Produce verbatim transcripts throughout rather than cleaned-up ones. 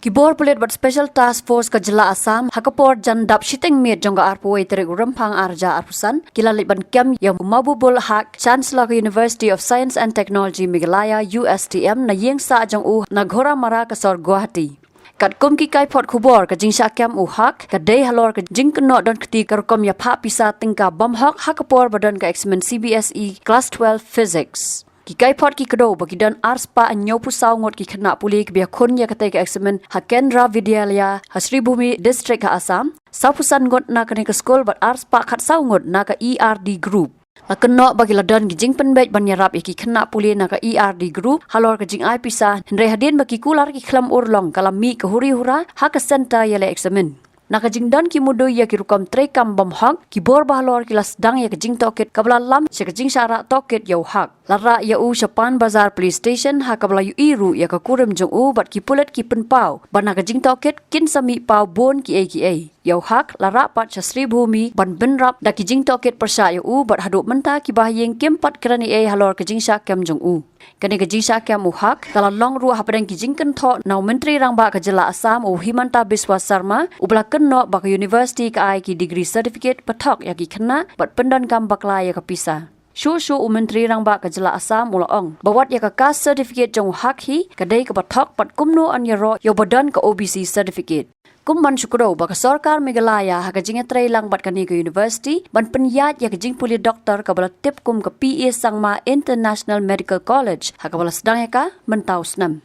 Ki bor pulit bad Special Task Force ka jylla Assam, ha ka por jan dap shiteng miet jong ka arphew tarik u Rymphang arhajar arphew san, ki la leit ban kem ïa u Mahbubul Haq, Chancellor ka University of Science and Technology Meghalaya, U S T M, na ïing sah jong u na Ghoramara ka sor Guwahati. Katkum ki kaiphod khubor, ka jingshah kem u Haq ka dei halor ka jingkynnoh don kti ka rukom ïa phah pisa tyngka bymhok ha ka por ba don ka eksamin C B S E Class twelve Physics. Ki kaiphod ki kdew ba ki don arspah hynñiewphew saw ngut ki khynnah pule kiba ïakhun ïa katei ka eksamin ha Kendra Vidyalaya ha Sribhumi District ha Assam, sawphew san ngut na kane ka skul bad arspah khatsaw ngut na ka E R D group. La kynnoh ba ki la don ki jingpynbeit ban ïarap ïa ki khynnah pule na ka E R D group halor ka jingai pisa, hynrei hadien ba ki kular ki khlem urlong ka la mih ka huri hura ha ka centre ïaleh eksamin. Na ka jingdon ki mudui ïa ki rukom treikam bymhok, ki bor bahalor ki la sdang ïa ka jingtohkit kaba la lam sha ka jingshah rah tohkit ïa u Haq. La rah ïa u sha Pan Bazar Police Station ha kaba la ïohi ruh ïa ka kurim jong u bad ki pulit ki pynpaw ba na ka jingtohkit kin sa mih paw bun kiei kiei. Ïa u Haq la rah pat sha Sribhumi ban bynrap da ki jingtohkit pyrshah ïa u bad haduh mynta kiba ha ïing kim pat kren ei ei halor ka jingshah kem jong u. Kane ka jingshah kem u Haq ka la long ruh hapdeng ki jingkynthoh na u Myntri Rangbah ka jylla Assam u Himanta Biswa Sarma, uba la kynnoh ba ka university ka ai ki degree certificate pathok ïa ki khynnah bad pyndonkam bakla ïa ka pisa. Shuh shuh u Myntri Rangbah ka jylla Assam u la ong ba wat ïa ka caste certificate jong u Haq hi ka dei kaba thok, bad kumno yn ïaroh ïa uba don ka O B C certificate. Kum ban shu kdew ba ka sorkar Meghalaya ha ka jingïatreilang bad kane ka university ban pynïaid ïa ka jingpule doktor kaba la tip kum ka P A Sangma International Medical College ha kaba la sdang ïa ka mynta u snem.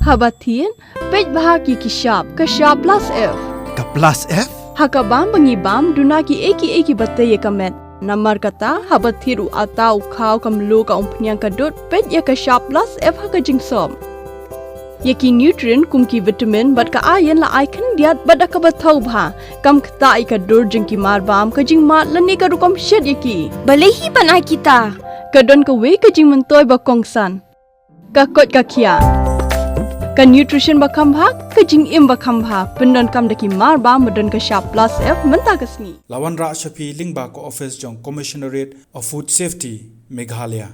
Haba thied, peit bha ki ki shap, ka shap plus F. Ka plus F? Ha ka bam ba ngi bam, duna ki ei ki ei kiba tei ïa ka met. Namar kata, haba thied u atta, u khaw, ka mluh, ka umphniang, ka dud, peit ïa ka shap plus F ha ka jingsop. Ïa ki nutrient kum ki vitamin bad ka iron la ai khyndiat bad da kaba thaw bha. Kam ktah ïa ka dur jong ki marbam, ka jingmad lane ka rukom shet ïa ki. Balei hi ban ai kita? Ka don kawei ka jingmyntoi ba kongsan. Ka koit ka khiah. Ka nutrition ba kham bha, ka jingim ba kham bha. Pyndonkam da ki marbam ba don ka shap plus F mynta ka sngi. La wanrah sha phi lyngba ka office jong Commissionerate of Food Safety, Meghalaya.